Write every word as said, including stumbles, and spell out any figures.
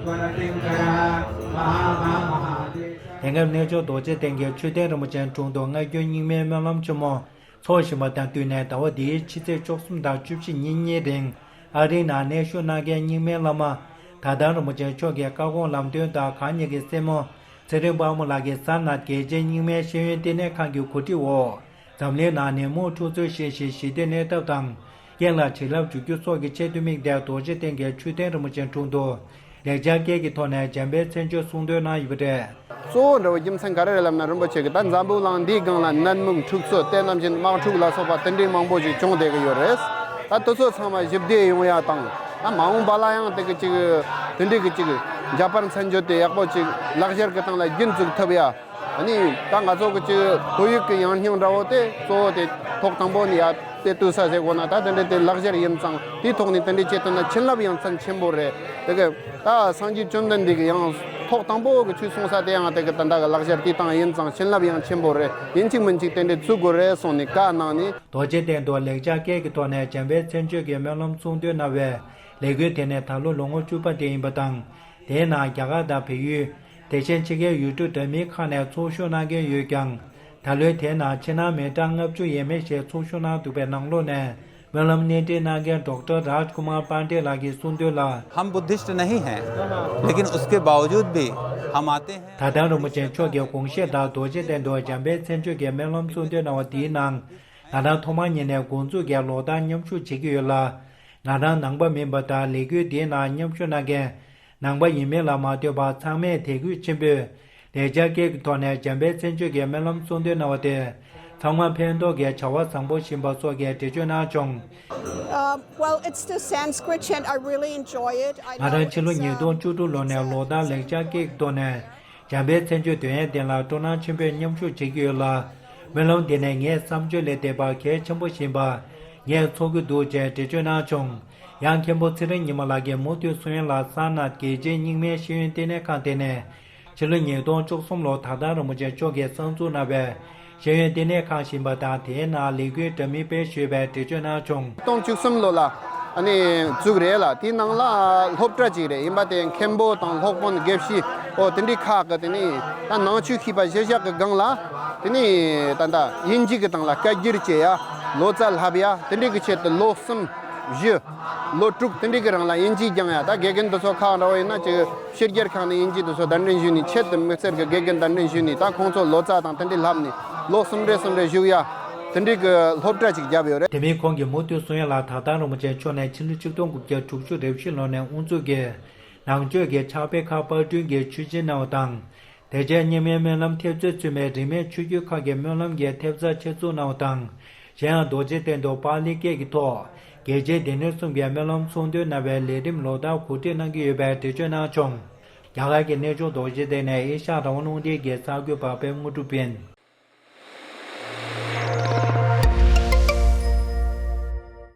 དེང་སྐབས་གནས་མཆོག་རྡོ་རྗེ་གདན་གྱི་མཆོད་རྟེན་རིན་པོ་ཆེའི་དྲུང་དུ་སྔ་འགྱུར་རྙིང་མའི་སྨོན་ལམ་ཆེན་མོ་འཚོགས་བཞིན་པ་དང་བསྟུན་ནས། ཟླ་བ་འདིའི་ཕྱི་ཚེས་བཅུ་གསུམ་དང་བཅུ་བཞི་ཉིན་གཉིས་རིང་ཨ་རིའི་ནང་གནས་བཞུགས་གནང་མཁན་རྙིང་མའི་བླ་མ་དར་དམ་རིན་པོ་ཆེ་མཆོག་གི་བཀའ་དགོངས་ལམ་སྟོན་དང་། གང་ཉིད་ཀྱི་སྲས་མོ་ཚེ་རིང་དཔལ་མོ་ལགས་ཀྱིས་སཱར་ནཱཐ་རྒྱལ་སྤྱིའི་རྙིང་མའི་ཤེས་ཡོན་ལྟེ་གནས་ཁང་གི་གོ་སྒྲིག་འོག་འཛམ་གླིང་ནང་ནད་མུག་འཁྲུག་རྩོད་ཤེས་བཞིན་ཞི་བདེ་གནས་ཐབས་དང་། རྐྱེན་ལ་བྱིན་རླབས་འཇུག་རྒྱུ་སོགས་ཀྱི་ཆེད་དུ་དམིགས་ཏེ། རྡོ་རྗེ་གདན་གྱི་མཆོད་རྟེན་རིན་པོ་ཆེའི་དྲུང་དུ་ལེགས་སྦྱར་སྐད་ཀྱི་ཐོག་ནས་འཇམ་དཔལ་མཚན་བརྗོད་གསུང་འདོན་གནང་ཡོད་པ་རེད། གཙོ་བོ་འདྲ་བོ་རྒྱུ་མཚན་ག་རེ་རེད་ལབ་ན། རིན་པོ་ཆེ་གིས་ད་འཛམ་བུ་གླིང་འདིའི་སྒང་ལ་ནད་མུག་འཁྲུག་རྩོད་དེ་ནང་བཞིན་དམག་འཁྲུག་ལ་སོགས་པ་དེ་འདྲའི་མང་པོ་ཞིག་བྱུང་བསྡད་ཀྱི་ཡོད་རེད། ད་དེ་ཚོ་ཚང་མ་ཞི་བདེ་ཡོང་ཡ་དང་། ད་མ་འོངས་པ་ལ་ཡང་དེ་གི་ཅིག་དེ་འདྲའི་གི་ཅིག་འཇམ་དཔལ་མཚན་བརྗོད་དེ་ཡག་པོ་ཅིག་ལག་བསྟར་གི་སྟེང་ལ་རྒྱུན་བཙུགས་ཐུབ་ཡ། ཨ་ནི་ད་ང་ཚོ་གི་ཅིག་བོད་ཡིག་གི་ཡང་སྙིང་འདྲ་བོ་དེ་གཙོ་བོ་དེ་ཐོག་དང་པོ་ནས་ཡ་དེ་བཏུས་ས་ཟེར་དགོས་ན། ད་དེ་འདྲ་དེ་ལག་བསྟར་ཡིན་ཙང་། དེའི་ཐོག་ནས་དེ་འདྲ་བྱེད་ཐུབ་ན་བྱིན་རླབས་ཡང་ཚད་ཆེན་པོ་རེད། དེ་གི་ད་སངས་རྒྱས་བཅོམ་ལྡན་འདས་ཀྱི་ཡང་ཐོག་དང་པོ་གི་ཆོས་གསུང་ས་དེ་ཡང་དེ་གི་ད་ལྟ་གི་ལག་བསྟར་དེ་བཏང་ཡིན་ཙང་བྱིན་རླབས་ཡང་ཆེན་པོ་རེད། ཡིན་གཅིག་མིན་གཅིག་དེ་འདྲ་བཙུགས་དགོས་རེད་གསུངས་ནས་བཀའ་གནང་ནས། རྡོ་རྗེ་གདན་དུ་ལེགས་སྦྱར་སྐད་ཀྱི་ཐོག་ནས་འཇམ་དཔལ་མཚན་བརྗོད་ཀྱི་སྨོན་ལམ་གསུང་འདོན་གནང་བའི་ལས་འགུལ་དེ་ནི་ད་ལོ་ལོ་ངོ་བཅུ་པ་དེ་ཡིན་པ་དང་། དེའི་ནང་རྒྱ་གར་དང་བལ་ཡུལ། དེ་བཞིན་ཕྱི་རྒྱལ་ཡུལ་གྲུ་འདྲ་མིན་ཁག་ནས་ཚོགས་ཞུགས་གནང་མཁན་ཡོད་ཀྱང་། ད་ལོའི་དེའི་ནང་ཕྱི་ནང་མི་གྲངས་ལྔ་བཅུ་ཡས་མས་ཤིག་ཚོགས་ཞུགས་གནང་འདུག་པའི་ནང་ལོགས་ནས། སྨོན་ལམ་སྣེ་ཁྲིད་གནང་མཁན་ཌོག་ཊར་རཱཇ་ཀུ་མར་པཱན་ཌེ་ལགས་ཀྱིས་གསུངས་དོན་ལ། हम बुद्धिस्ट नहीं हैं, लेकिन उसके बावजूद भी हम आते हैं। དར་དམ་རིན་པོ་ཆེ་མཆོག་གི་དགོངས་བཞེད་ལྟར་རྡོ་རྗེ་གདན་དུ་འཇམ་དཔལ་མཚན་བརྗོད་ཀྱི་སྨོན་ལམ་གསུང་འདོན་གནང་བ་དེའི་ནང་། ང་རང་ཐོག་མ་ཉིད་ནས་འགོ་འཛུགས་ཀྱིས་ལོ་ལྟར་མཉམ་ཞུགས་བྱེད་ཀྱི་ཡོད་ལ། ང་རང་ནང་པ་མིན་པ་དང་། ལས་འགུལ་འདིའི་ནང་མཉམ་ཞུགས་གནང་མཁན་ནང་པ་ཡིན་མིན་ལ་མ་ལྟོས་པར། ཚང་མས་དད་གུས་ཆེན་པོས་ལེགས་སྦྱར་སྐད་ཀྱི་ཐོག་ནས་འཇམ་དཔལ་མཚན་བརྗོད་ཀྱི་སྨོན་ལམ་གསུང་འདོན་གནང་བ་དེ། ཚང་མ་ཕན་ཐོགས་ཀྱི་བྱ་བ་བཟང་པོ་ཞིག་ཡིན་པ་སོགས་ཀྱི་འགྲེལ་བརྗོད་གནང་བྱུང་། Um, well, it's the Sanskrit chant. I really enjoy it. I ང་རང་ཕྱི་ལོ་ཉིས་སྟོང་བཅུ་དྲུག་ལོ་ནས་ལོ་ལྟར་ལེགས་སྦྱར་སྐད་ཀྱི་ཐོག་ནས་འཇམ་དཔལ་མཚན་བརྗོད་འདོན་ཡས་དེ་ལ་སྤྲོ་སྣང་ཆེན་པོས་མཉམ་ཞུགས་བྱེད་ཀྱི་ཡོད་ལ། སྨོན་ལམ་འདི་ནི་ངའི་བསམ་སྤྱོད་ལས་འདས་པ་གལ་ཆེན་པོ་ཞིག་ཡིན་པ་ངས་ཚོར་གྱི་འདུག་ཅེས་འགྲེལ་བརྗོད་གནང་བྱུང་། ཡང་མཁན་པོ་ཚེ་རིང་ཉི་མ་ལགས་ཀྱིས་མུ་མཐུད་གསུང་ཡ་ལ། སཱར་ནཱཐ་རྒྱལ་སྤྱིའི་རྙིང་མའི་ཤེས་ཡོན་ལྟེ་གནས་ཁང་དེ་ནས་ཕྱི་ལོ་ཉིས་སྟོང་བཅུ་གསུམ་ལོར་དར་དམ་རིན་པོ་ཆེ་མཆོག་གིས་གསར་འཛུགས་གནང་བའི་ཤེས་ཡོན་ལྟེ་གནས་ཁང་ཞིག་ཡིན་པ་དང་། དེའི་ནང་ལས་འགུལ་འདྲ་མིན་སྤེལ་བཞིན་ཡོད་པའི་འགྲེལ་བརྗོད་གནང་བྱུང་། ཉིས་སྟོང་བཅུ་གསུམ་ལོ་ལ་ཨ་ནི་འཛུགས་རེད་ལ། དེའི་ནང་ལ་སློབ་གྲྭ་ཅིག་རེད། ཡིན་པ་དེ་མཁན་པོ་དང་སློབ་དཔོན་དགེ་བཤེས་འོ་དེ་འདྲའི་ཁག་གི་དེ་ནས་ད་ནང་ཆོས་ཤེས་པ་གཞི་བཞག་གི་སྒང་ལ། དེ་ནས་ད་ལྟ་དབྱིན་ཇི་གི་སྟེང་ལ་བཀའ་བསྒྱུར་བྱེད་ཡ། ལོ་ཙཱ་བསླབ་ཡ། དེ་འདྲའི་གི་ཆེད་དུ་ལོ་གསུམ། བཞི། ལོ་དྲུག་དེ་འདྲའི་གི་རིང་ལ་དབྱིན་ཇི་སྦྱང་ཡ། ད་དགེ་རྒན་འདི་ཚོ་ཁག་འདྲ་བོ་ཡིན་ན་ཅིག་ཕྱི་རྒྱལ་ཁག་ནས་དབྱིན་ཇི་འདི་ཚོ་གདན་འདྲེན་ཞུས་ནས། ཆེད་དུ་དམིགས་བསལ་གི་དགེ་རྒན་གདན་འདྲེན་ཞུས་ནས། ད་ཁོང་ཚོ་ལོ་ཙཱ་དང་དེ་འདྲའི་བསླབ་ནས་ལོ་གསུམ་རེ་གསུམ་རེ་བཞུགས་ཡ། དེ་འདྲའི་གི་སློབ་གྲྭ་ཅིག་བརྒྱབ་ཡོད་རེད། དེ་མིན་ཁོང་གིས་མུ་མཐུད་གསུང་ཡ་ལ། དར་དམ་རིན་པོ་ཆེ་མཆོག་ནས་ཕྱི་ལོ་ཆིག་སྟོང་དགུ་བརྒྱ་དྲུག་ཅུ་རེ་བཞི་ལོ་ནས་དབུ་འཛུགས་ཀྱིས་ནང་ཆོས་ཀྱི་ཕྱག་དཔེ་ཁག་པར་སྐྲུན་གྱིས་ཆོས་སྦྱིན་གནང་བ་དང་། དེ་རྗེས་རྙིང་མའི་སྨོན་ལམ་ཐེབས་རྩ་ཚུད་པའི་རིས་མེད་ཆོས་བརྒྱུད་ཁག་གི་སྨོན་ལམ་གྱི་ཐེབས་རྩ་ཆེད་འཛུགས་གནང་བ་དང་། གཞན་ཡང་རྡོ་རྗེ་གདན་དུ་པཱ་ལི་སྐད་ཀྱི་ཐོག་རྒྱལ་ཆེན་སྡེ་སྣོད་གསུམ་གྱི་སྨོན་ལམ་གསུང་འདོན་གནང་བའི་ལས་རིམ་ལོ་ལྟར་གོ་སྒྲིག་གནང་གི་ཡོད་པའི་འགྲེལ་བརྗོད་གནང་བྱུང་། རྒྱ་གར་གྱི་གནས་མཆོག་རྡོ་རྗེ་གདན་ནས་ཨེ་ཤ་ཡ་རང་དབང་རླུང་འཕྲིན་གྱི་གསར་འགོད་པ་པད་དངོས་གྲུབ་ཡིན།